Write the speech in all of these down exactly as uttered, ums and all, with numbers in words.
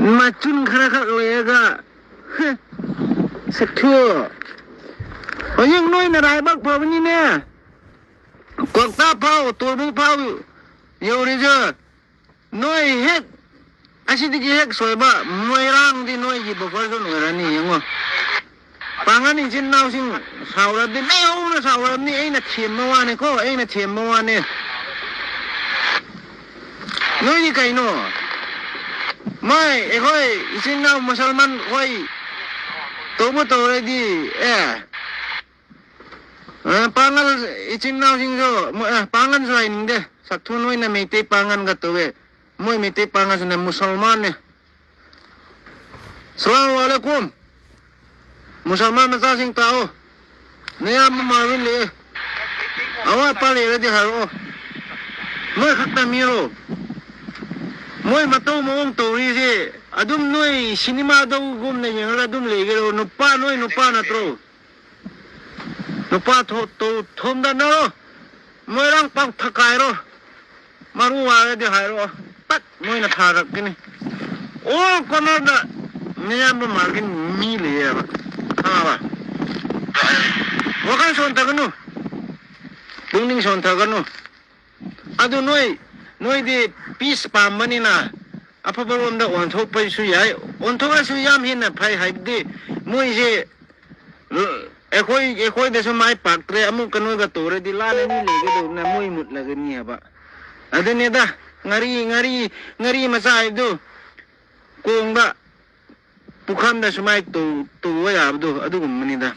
ꯃꯆꯨꯟ ꯈꯔ ꯈꯛ ꯂꯩꯔꯒ, ꯍ, ꯁꯛꯊꯨ꯫ ꯍꯧꯖꯤꯛ ꯅꯣꯏ ꯅꯔꯥꯏꯕꯛ ꯐꯕꯅꯤꯅꯦ꯫ ꯀ꯭ꯋꯥꯛꯇꯥ ꯐꯥꯎ, ꯇꯣꯔꯕꯨ ꯐꯥꯎ ꯌꯧꯔꯤꯁꯦ꯫ ꯅꯣꯏ ꯍꯦꯛ, ꯑꯁꯤꯗꯒꯤ ꯍꯦꯛ ꯁꯣꯏꯕ, ꯃꯣꯏꯔꯥꯡꯗꯤ ꯅꯣꯏꯒꯤ buffer zone ꯑꯣꯏꯔꯅꯤ, ꯌꯦꯡꯉꯣ꯫ ꯄꯥꯡꯒꯟ ꯏꯆꯤꯟ ꯏꯅꯥꯎꯁꯤꯡ ꯁꯥꯎꯔꯕꯗꯤ, ꯂꯩꯍꯧꯅ ꯁꯥꯎꯔꯕꯅꯤ, ꯑꯩꯅ ꯊꯦꯝꯕ ꯋꯥꯅꯤꯀꯣ, ꯑꯩꯅ ꯊꯦꯝꯕ ꯋꯥꯅꯤ꯫ ꯅꯣꯏꯗꯤ ꯀꯩꯅꯣ? ꯃꯣꯏ, ꯑꯩꯈꯣꯏ ꯏꯆꯤꯟ ꯏꯅꯥꯎ ꯃꯨꯁꯜꯃꯥꯟ ꯈꯣꯏ ꯇꯧꯕ ꯇꯧꯔꯗꯤ, ꯑꯦ, ꯑ, ꯄꯥꯡꯒꯜ ꯏꯆꯤꯟ ꯏꯅꯥꯎꯁꯤꯡꯁꯨ, ꯃꯣꯏ, ꯑ, ꯄꯥꯡꯒꯜꯁꯨ ꯍꯥꯏꯅꯤꯡꯗꯦ꯫ ꯁꯛꯊꯨ ꯅꯣꯏꯅ ꯃꯩꯇꯩ ꯄꯥꯡꯒꯜꯒ ꯇꯧꯋꯦ꯫ ꯃꯣꯏ ꯃꯩꯇꯩ ꯄꯥꯡꯒꯜꯁꯨꯅꯦ, ꯃꯨꯁꯜꯃꯥꯟꯅꯦ꯫ ꯁꯂꯥꯝ ꯑꯂꯩꯀꯨꯝ꯫ ꯃꯨꯁꯜꯃꯥꯟ ꯃꯆꯥꯁꯤꯡ ꯇꯥꯛꯑꯣ꯫ ꯅꯌꯥꯝꯕ ꯃꯥꯔꯕꯤꯟ ꯂꯩꯌꯦ꯫ ꯑꯋꯥꯠ ꯑꯄꯥ ꯂꯩꯔꯗꯤ ꯍꯥꯏꯔꯛꯑꯣ꯫ ꯅꯣꯏ ꯈꯛꯇ ꯃꯤꯔꯣ? ꯃꯣꯏ ꯃꯇꯧ ꯃꯑꯣꯡ ꯇꯧꯔꯤꯁꯦ ꯑꯗꯨꯝ ꯅꯣꯏ ꯁꯤꯅꯦꯃꯥꯗꯒꯨꯝꯅ ꯌꯦꯡꯉꯒ ꯑꯗꯨꯝ ꯂꯩꯒꯦꯔꯣ? ꯅꯨꯄꯥ, ꯅꯣꯏ ꯅꯨꯄꯥ ꯅꯠꯇ꯭ꯔꯣ? ꯅꯨꯄꯥ ꯊꯣ-, ꯇꯧ-, ꯊꯣꯝꯗꯠꯅꯔꯣ꯫ ꯃꯣꯏꯔꯥꯡ ꯄꯥꯛ ꯊꯀꯥꯏꯔꯣ꯫ ꯃꯔꯨ ꯋꯥꯔꯗꯤ ꯍꯥꯏꯔꯛꯑꯣ꯫ ꯇꯛ ꯃꯣꯏꯅ ꯊꯥꯔꯛꯀꯅꯤ꯫ ꯑꯣ, ꯀꯣꯅꯔꯗ ꯃꯌꯥꯝꯕ ꯃꯥꯔꯒꯤꯟ ꯃꯤ ꯂꯩꯌꯦꯕ꯫ ꯈꯪꯉꯕ? ꯋꯥꯈꯜ ꯁꯣꯟꯊꯒꯅꯨ꯫ ꯄꯨꯛꯅꯤꯡ ꯁꯣꯟꯊꯒꯅꯨ꯫ ꯑꯗꯨ ꯅꯣꯏ, ꯅꯣꯏꯗꯤ peace ꯄꯥꯝꯕꯅꯤꯅ ꯑꯐꯕꯔꯣꯝꯗ ꯑꯣꯟꯊꯣꯛꯄꯁꯨ ꯌꯥꯏ꯫ ꯑꯣꯟꯊꯣꯛꯑꯁꯨ ꯌꯥꯝ ꯍꯦꯟꯅ ꯐꯩ꯫ ꯍꯥꯏꯕꯗꯤ ꯃꯣꯏꯁꯦ ꯑꯩꯈꯣꯏ, ꯑꯩꯈꯣꯏꯗꯁꯨ ꯃꯥꯏ ꯄꯥꯛꯇ꯭ꯔꯦ꯫ ꯑꯃꯨꯛꯀ ꯅꯣꯏꯒ ꯇꯧꯔꯗꯤ ꯂꯥꯟ ꯑꯅꯤ ꯂꯩꯒꯗꯧꯕꯅ ꯃꯣꯏ ꯃꯨꯠꯂꯒꯅꯤ ꯍꯥꯏꯕ꯫ ꯑꯗꯨꯅꯤꯗ, ꯉꯥꯔꯤ, ꯉꯥꯔꯤ, ꯉꯥꯔꯤ ꯃꯆꯥ ꯍꯥꯏꯕꯗꯨ ꯀꯣꯡꯗ, ꯄꯨꯈꯝꯗ ꯁꯨꯃꯥꯏ ꯇꯧ-, ꯇꯧꯕ ꯌꯥꯕꯗꯣ ꯑꯗꯨꯒꯨꯝꯕꯅꯤꯗ꯫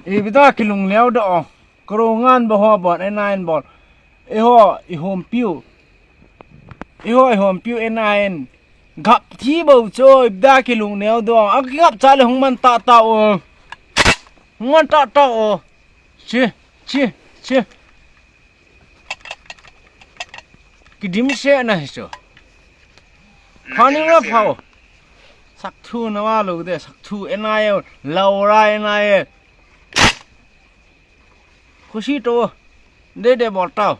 Ibida kilung leo do. Karo ngan bo ho bot enain bol. Iho ihom piu. Iho ihom piu enain. Gap thi bo cho ibida kilung leo do. Ak gap cha le hung man ta ta o. Hung man ta ta o. Chi, chi, chi. Kidim se na hicho. Khani na phao. Sakthu na wa lo de, sakthu enaye, laura enaye. Khushi to. De de bol tao.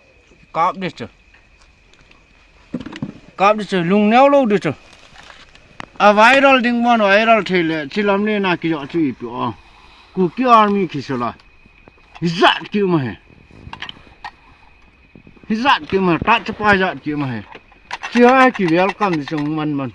Kap de cho. Kap di chu, lung neo lo di chu. A viral ding mon viral thei le, chi lam le na ki yo chu ipi o. Kuki army khi sala. Hijat ki ma he. Hijat ki ma, ta cha pa jat ki ma he. Chi ha ki welcome di chu man man.